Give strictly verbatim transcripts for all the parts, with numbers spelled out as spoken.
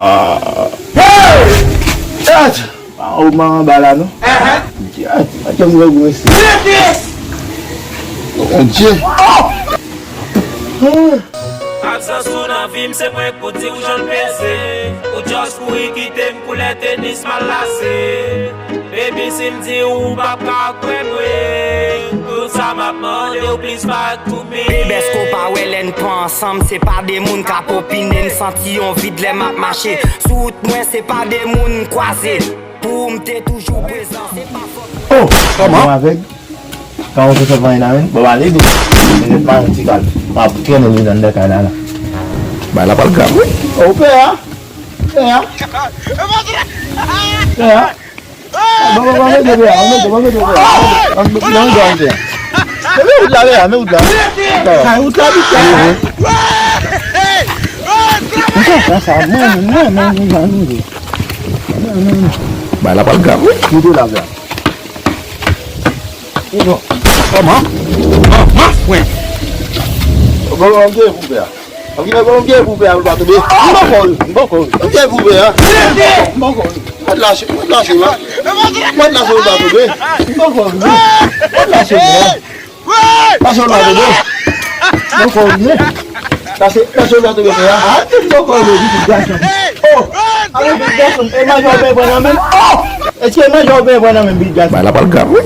Ah. Hey! Tchat! Pa ou man anba la non. Tchat, pa janm wè gwo mesye. Bondye. Absans ou nan vi m, se mwen k pou di w jan l peze. Ou just kouri kite m koulè tenis mal lase. Baby, si m di w, ou p ap ka kwè mwen. Pou sa m ap mande w plis back to me. Baby, èske w pa wè lè n pa ansanm, se pa de moun k ap opine. M santi yon vid lè m ap mache. Sou wout mwen, se pa de moun m kwaze. Pou ou m te toujou prezan, se pa fòt mwen. Oh, kòman? Ou avèg? Kòman ou fè fè vann la menm? Bon, ale de. Mwen mete yon ti kal. M ap trennen li nan kay la la. Bay la pral grav wi. Oh, pè a. Pè a. Pè a. Bon, bon, bon, mete pè a, mete, bon, mete pè a. Mete, mete, mete pè a. Mete wout la, pè a, mete wout la. Kay wout la, bit la. Mwen sa, mwen, mwen, mwen, mwen, mwen, mwen. Bay la pral grav wi. Mete la, pè a. Kòman? Kòman, frè? Bon, bon, gen pou pè a. An gen, bon, gen pou pè a, pou l pa tonbe. M poko, m poko. Gen pou pè a. M poko. Mwen lache, mwen lache, la. Mwen lache, pou l pa tonbe. M poko, mwen lache, la. Lache, pou l pa tonbe. M poko, mwen. Lache, lache, pou l pa tonbe, pè a. Ah, m poko, mwen, pitit gason. Oh, ale, pitit gason. E manje w ap pran nan men m? Oh, èske manje w ap pran nan men m, pitit gason? Bay la pral grav wi.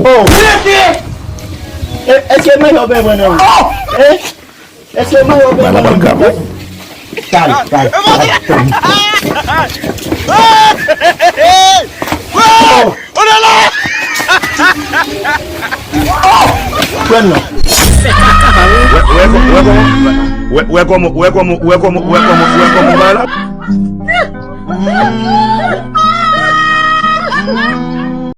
Oh. E, èske manje w ap pran nan men m? Eh? Èske mwen yo bezwen mwen? Kal, kal, kal. Oh! Pran non. Wè, wè, wè, wè kòman, wè kòman, wè kòman, wè kòman, wè kòman, wè la.